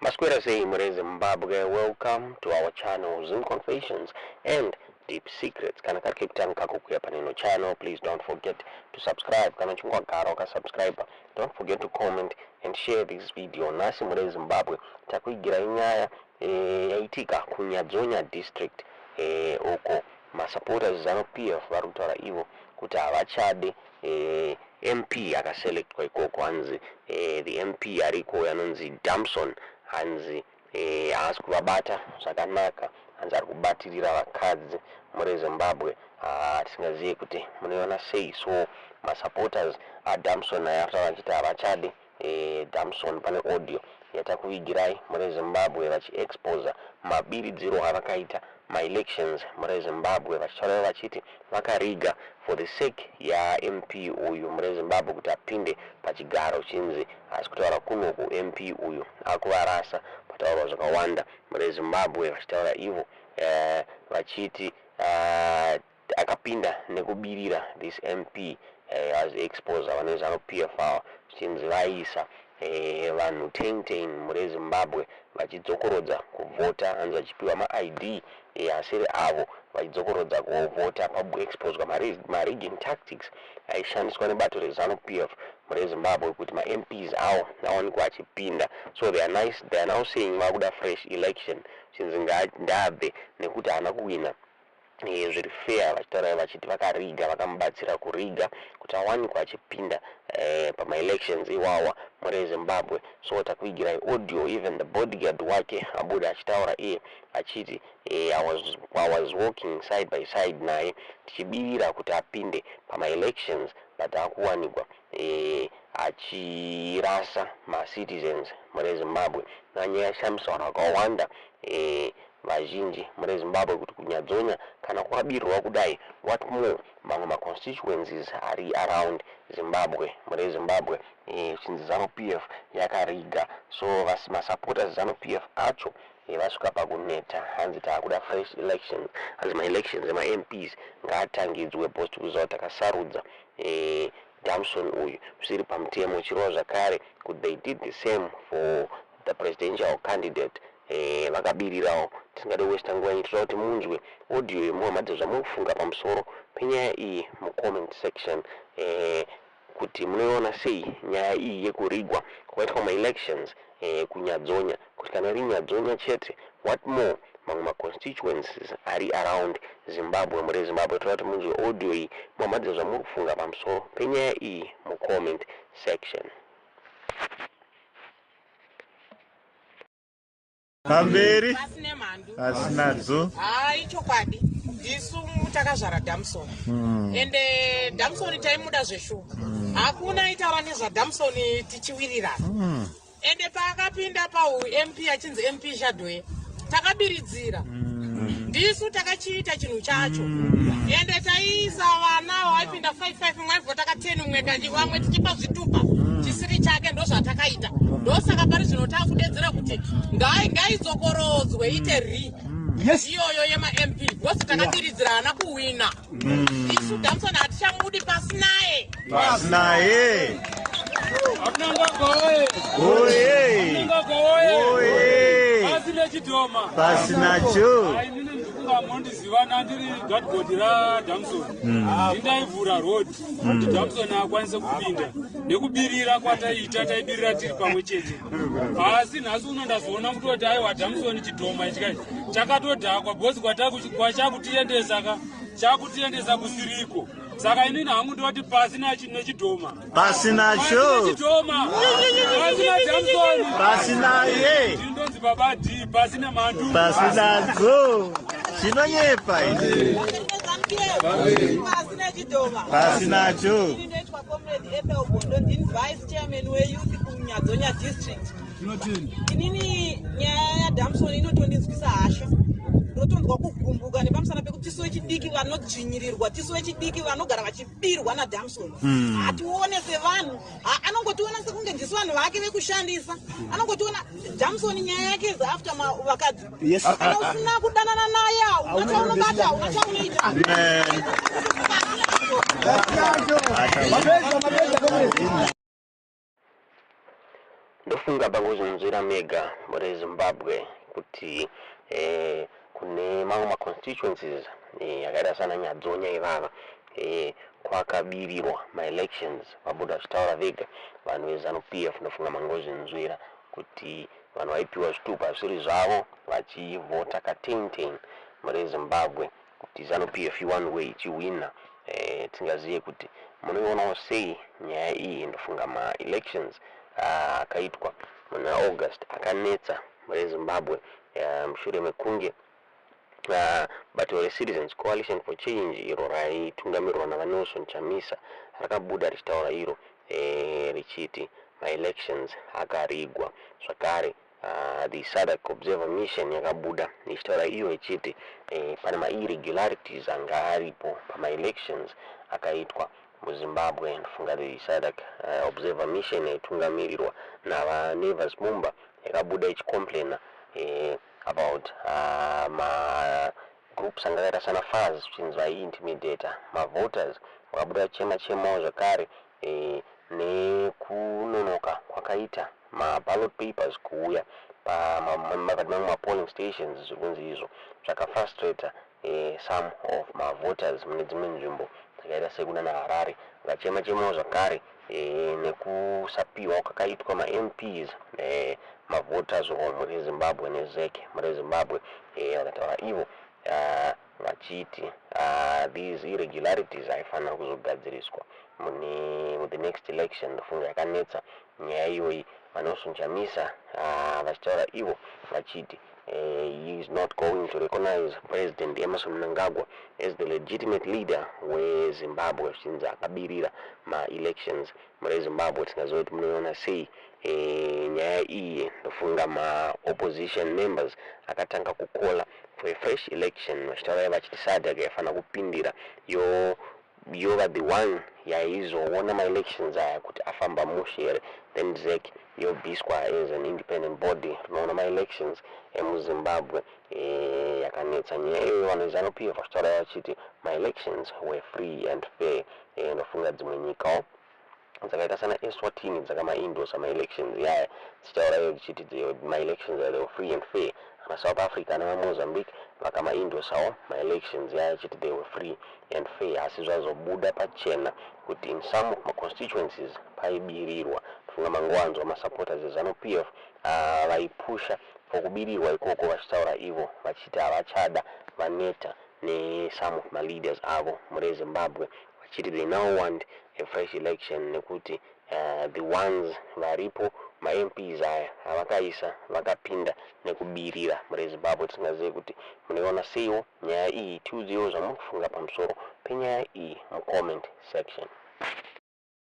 Maswera sei mure Zimbabwe, welcome to our channel Zim Confessions and Deep Secrets. Kana kari kekutanga kako kuya paneno channel, please don't forget to subscribe. Kana uchinge wagara wakasubscribe, don't forget to comment and share this video. Nhasi mure Zimbabwe takuigirai nyaya eh, yaitika kuNyadzonya district eh, uko masupporters Zanu PF vari kutaura ivo kuti havachade eh, MP akaselectwa ikoko hanzi eh, the MP ariko anonzi Damson hanzi eh, haasi kuvabata zvakanaka hanzi ari kubatirira vakadzi muri Zimbabwe ah, tisingazive kuti munoiona sei so masupporters aDamson aya arikutaura achiti havachade eh, Damson pane audio yatakuvigirai muri Zimbabwe vachiexposa mabiridziro avakaita maelections mure Zimbabwe vachitaura vachiti vakariga for the sake yaMP uyu mure Zimbabwe kuti apinde pachigaro chinzi asi kutaura kunoku MP uyu akuvarasa pataurwa zvakawanda mure Zimbabwe vachitaura ivo eh, vachiti uh, akapinda nekubirira this MP eh, as exposer vane Zanu PF ava zvichinzi vaisa eh, vanhu 10 10 mure Zimbabwe vachidzokorodza kuvhota hanzi vachipiwa maID eh, asiri avo vachidzokorodza kuvhota paexposwa marigging tactics aishandiswa nebato reZanu PF mure Zimbabwe kuti maMPs awo awanikwa achipinda so they are nice, they are now saying vakuda fresh election chinzi ngaabve nekuti haana kuwina eh, zviri fair vachitaura vachiti vakariga vakamubatsira kuriga kuti awanikwa achipinda eh, pamaelections iwawa muri Zimbabwe so takuigirai audio even the bodyguard wake abuda achitaura iye achiti eh, I was walking side by side naye tichibirira kuti apinde pamaelections but akuwanikwa eh, achirasa macitizens muri Zimbabwe nanyaya yashamisa vanhu vakawanda eh, vazhinji mune Zimbabwe kuti kuNyadzonya kana kwakabirwa kudai what more mamwe maconstituencies ari around Zimbabwe mune Zimbabwe zvichinzi eh, Zanu PF yakariga so masupporters Zanu PF acho eh, vasvika pakuneta hanzi taakuda fresh elections hanzi maelections emaMPs ngaatangidzwe because tikuziva kuti takasarudza eh, Damson uyu zvisiri pamutemo chirova zvakare kuti they did the same for the presidential candidate eh, vakabirirawo tisingade kuwesta nguva yenyu toda kuti munzwe audio yemuhamadza zvamuri kufunga pamusoro penyaya iyi mucomment section eh, kuti munoiona sei nyaya iyi yekurigwa kwakaitwa maelections eh, kuNyadzonya kuti kana iri Nyadzonya chete what more mamwe maconstituencies ari around Zimbabwe muri Zimbabwe toda kuti munzwe audio iyi muhamadza zvamuri kufunga pamusoro penyaya iyi mucomment section. Pamberi Pasi nemhandu. Pasi nadzo. Haa, ichokwadi ndisu takazvara Damson ende Damson taimuda zveshuwa. Hakuna aitaura nezvaDamson tichiwirirana. Ende paakapinda pau MP achinzi MP Shadoe takabiridzira. Ndisu takachiita chinhu chacho. Ende taiisa vana vaipinda 55 mumwe aivhota ka 10 mumwe kanji vamwe tichipa zvitupa chisiri chake ndozvatakaita. Ndosaka pari zvino takudedzera kuti ngaidzokorodzwe ite ri Yes. iyoyo yemaMP because takabiridzira haana kuwina. Isu Damson hatichamudi pasi naye. Pasi naye. Oye. Oye. Pasi nechidhoma. Pasi nacho. Inini ndikunga mondizivana ndiri gadgod raDamson. Ndindaivhura road kuti Damson akwanise kupinda nekubirira kwataiita taibirira tiri pamwe chete. Asi nhasi uno ndazoona kutoti aiwa Damson chidhoma ichi kai chakatodhakwa bhosi kwachakutiendesa ka chakutiendesa kusiriko. Saka inini hangu ndoti pasi nechidhoma. Pasi nacho. Nechidhoma. Pasi naDamson. Pasi naye. Ndinonzi Baba D pasi nemhandu. Pasi nadzo. Chinonyepa ichi. Pasi nechidhoma. Pasi nacho. Ndinoitwa Comrade Ethel Gondo, ndini vice chairman weyouth kuNyadzonya district. Inini nyaya yaDamson inotondinzwisa hasha. Ndotonzwa kugumbuka nepamusana pekuti tisu vechidiki vanodzvinyirirwa, tisu vechidiki vanogara vachibirwa naDamson. Hatione sevanhu, anongotiona sekunge ndisu vanhu vake vekushandisa. Anongotiona Damson nyaya yake is after vakadzi. Yes. Kana usina kudanana naye hauna chaunobata, hauna chaunoita. Amen. Mapedza, mapedza, comrade. Ndofunga pangozvinzwira mega mureZimbabwe kuti kune mamwe maconstituencies akaita sana Nyadzonya ivava kwakabirirwa maelections. Vabuda vachitaura vega vanhu veZANU PF. Ndofunga mangozvinzwira kuti vanhu vaipiwa zvitupa zvisiri zvavo vachivhota ka10 mureZimbabwe kuti ZANU PF one way ichiwina. Tingazive kuti munoionawo sei nyaya iyi. Ndofunga maelections akaitwa muna August akanetsa mureZimbabwe mushure mekunge bato reCitizens Coalition for Change, iro raitungamirirwa naVaNelson Chamisa, rakabuda richitaura iro richiti maelections akarigwa. Zvakare the SADC Observer Mission yakabuda ichitaura iyo ichiti pane mairregularities anga aripo pamaelections akaitwa muZimbabwe. Ndofunga the SADC Observer Mission yaitungamirirwa naVaNevers Mumba yakabuda ichicomplaina about magroups anga akaita sana FAZ, zvichinzi vaiintimidata mavoters. Vakabuda chema chemawo zvakare nekunonoka kwakaita maballot papers kuuya pakati mamwe mapolling stations. Zviri kunzi izvo zvakafrustrata some of mavoters mune dzimwe nzvimbo dzakaita sekuna naHarare. Vakachema chemawo zvakare nekusapiwa kwakaitwa maMPs mavoters mure Zimbabwe neZEC mure Zimbabwe. Vakataura ivo vachiti these irregularities aifanira kuzogadziriswa mune the next election. Ndofunga yakanetsa nyaya iyoyi. VaNelson Chamisa vachitaura ivo vachiti he is not going to recognize President Emmerson Mnangagwa as the legitimate leader weZimbabwe, zvichinzi akabirira maelections mure Zimbabwe. Tingaziva kuti munoiona sei nyaya iyi. Ndofunga maopposition members akatanga kucalla for a fresh election, vachitaura vachiti SADC yaifanira kupindira, yo yova the one yaizoona maelections aya kuti afamba mushe here, then ZEC yobviswa as an independent body rinoona maelections emuZimbabwe. Yakanetsa nyaya iyoyo. Vanhu veZANU PF vachitaura vachiti maelections were free and fair. Ndofunga dzimwe nyikawo dzakaita sana Eswatini dzakamaendorsa maelections yaya, dzichitaura iyo dzichiti maelections aya, they were free and fair. Ana South Africa nemaMozambique vakamaendorsawo maelections yaya, achiti they were free and fair, asi zvazobuda pachena kuti in some of maconstituencies paibirirwa. Tofunga mangowanzwa masupporters eZANU PF vaipusha for kubirirwa ikoko, vachitaura ivo vachiti havachada, vaneta nesome of maleaders avo mure Zimbabwe, vachiti they now want a fresh election nekuti the ones varipo, maMPs aya avakaisa, vakapinda nekubirira mure Zimbabwe. Tisingazivi kuti munoiona seiwo nyaya iyi. Tiudziwo zvamuri kufunga pamusoro penyaya iyi mucomment section.